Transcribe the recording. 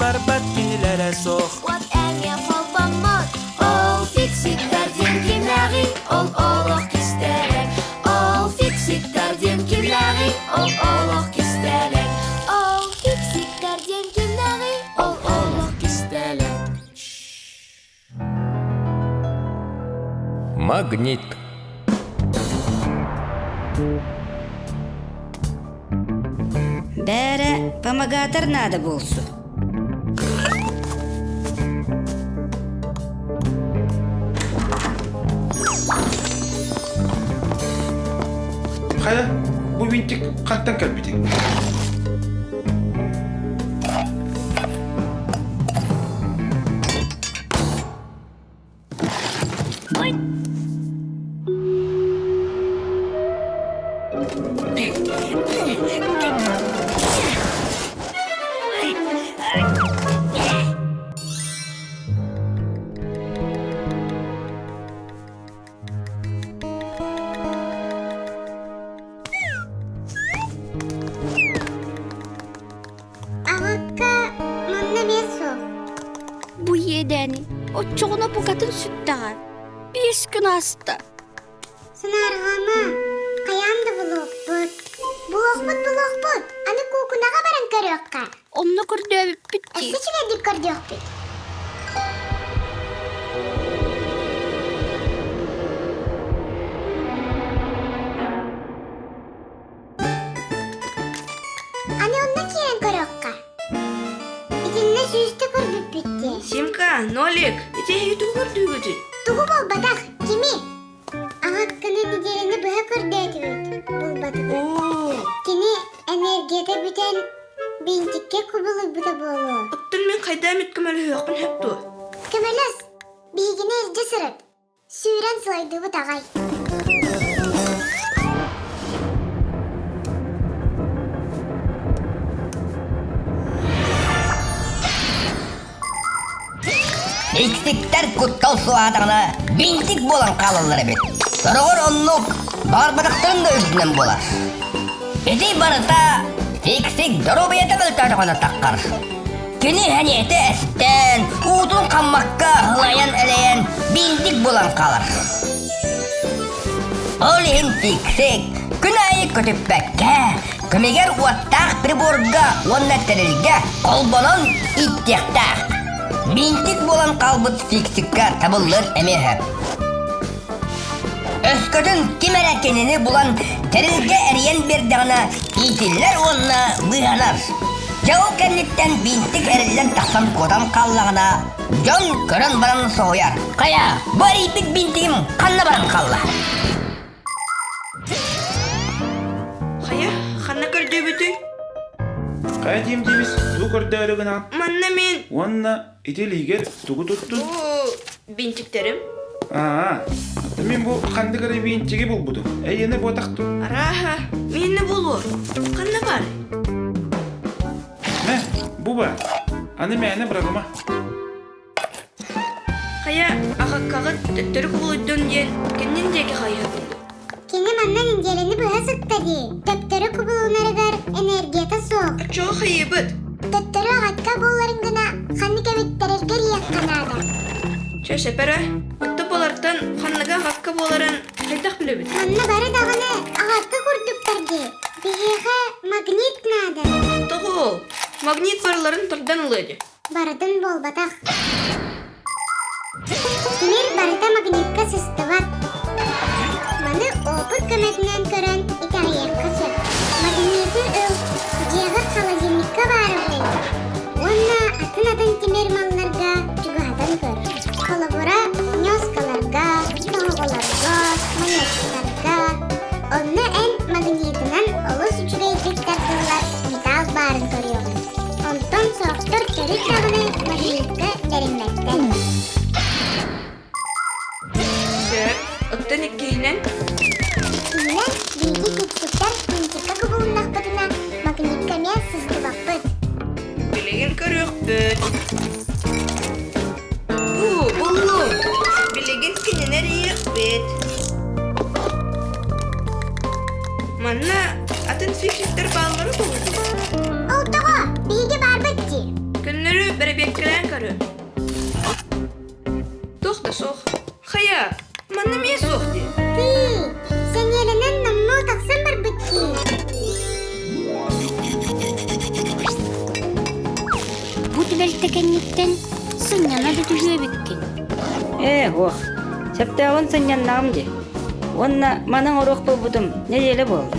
барбат кинилэрэ суох. Уот эмиэ холбоммот. Ол фиксиктар диэн кимнээҕий? Ол олох кистэлэҥ. Ол фиксиктар диэн кимнээҕий? Ол олох кистэлэҥ. Ол фиксиктар диэн кимнээҕий? Ол олох кистэлэҥ. Магнит. Бээрэ, помогатор надо буолсу. Хайа, бу винтик хантан кэлбитиҥ? Аҕакка манна эмиэ суох. Бу иэдээни оччоҕуна букатын сүттэҕэ. Биэс күн ааста. Санаарҕаама, хайаан да булуохпут. Булуохпут, булуохпут. Аны куукунаҕа баран көрүөххэ. Онно көрдөөбүппүт дии. Өссө үчүгэйдик көрдүөхпүт. Аны онно киирэн көрүөххэ. Итиннэ сүүстэ көрбүппүт дии. Симка, Нолик, ити эһиги тугу көрдүүгүтүй? Тугу буолбатах, кими? Аҕакканы нэдиэлэни быһа көрдөөтүбүт, булбатыбыт. Оо, Кини энергията бүтэн, бинтиккэ кубулуйбута буолуо. оттон мин хайдах эмит көмөлөһүөхпүн сөп дуо? Көмөлөс, биһигини илдьэ сырыт. Сүүрэн сылайдыбыт аҕай. Иксиктэр куттал суоһаатаҕына бинтик буолан хаалаллар эбит. Сороҕор оннук баҕарбатахтарын да үрдүнэн буолар. Ити барыта фиксик доруобуйата мөлтөөтөҕүнэ таххар. Кини сэниэтэ эстэн, уутун хаммакка ылайан-элэйэн бинтик булан хаалар. Ол иһин фиксик күн аайы көтүппэккэ, көмүгэр уоттаах приборга уонна тэрилгэ холбонон ииттиэхтээх. Бинтик буолан хаалбыт фиксикка табыллар эмиэ сөп. Өскөтүн ким эрэ кинини булан тэрилгэ эрийэн биэрдэҕинэ иитиллэр уонна быыһанар. Дьэ ол кэнниттэн биинтик эриллэн тахсан куотан хааллаҕына, дьон көрөн баран соһуйар. Хайа, бу эрийбит биинтигим ханна баран хаалла? Хайа, ханна көрдөөбүтүй? Хайа диим диибис, тугу көрдөөрү гынаҕын? Манна мин Уонна ити илиигэр тугу туттун? Бу бинтиктерим. Аа, мин бу ханнык эрэ биинчиги булбутум. Эйиэнэ буотах дуу? Арааһа, миэнэ буолуо. Ханна бар? Мэ, бу бар. Аны мээнэ быраҕыма. Хайа, аҕаккаҕыт төттөрү кубулуйдун диэн кэннин диэки хайыһабын дуу? Кини манна нэдиэлэни быһа сытта дии. Төптөрү кубулунарыгар энергията суох. Оччоҕо хайыыбыт? Төттөрү аҕакка буоларын гына ханнык эбиттэрэргэ эрийиэххэ наада. Чэ, сөп эрэ. Отто буолартан ханныга аҕакка буоларын хайдах билэбит? Манна бары даҕаны аҕакка курдуктар дии. Биһиэхэ магнит наада. Тоҕо ол? Магнит барыларын тардан ылыа дии. Барытын буолбатах. Тимир барыта магнитка сыстыбат. Маны опыт көмөтүнэн көрөн итэҕэйиэххэ сөп. Магниты ыл, дьиэҕэр холодильникка баара буолуо. Уонна атын-атын тимир малларга чугаһатан көр. Холобура, ньоскаларга, тоһоҕолорго, манньыттарга. Онно эн магнитынан олус үчүгэйдик тардыллар металл баарын көрүөҕүҥ. Онтон сорохтор төрүт даҕаны магнитка бэриммэттэр. Сөп, оттон иккиһинэн? Иккиһинэн, биһиги фиксиктэр принципкэ кубулуннахпытына, магнитка эмиэ сыстыбаппыт. Билигин көрүөхпүт. Бу, буллум. Билигин кинини эрийиэхпит. Манна атын фиксиктэр бааллара буолуо. Ол тоҕо? Биһиги баарбыт дии. Көннөрү тэрилтэ кэнниттэн сынньана да түһүө эбиккин. Ээ, һуох, сөптөөҕүн сынньаннаҕым дии. Уонна маны оҥоруох буолбутум нэдиэлэ буолла.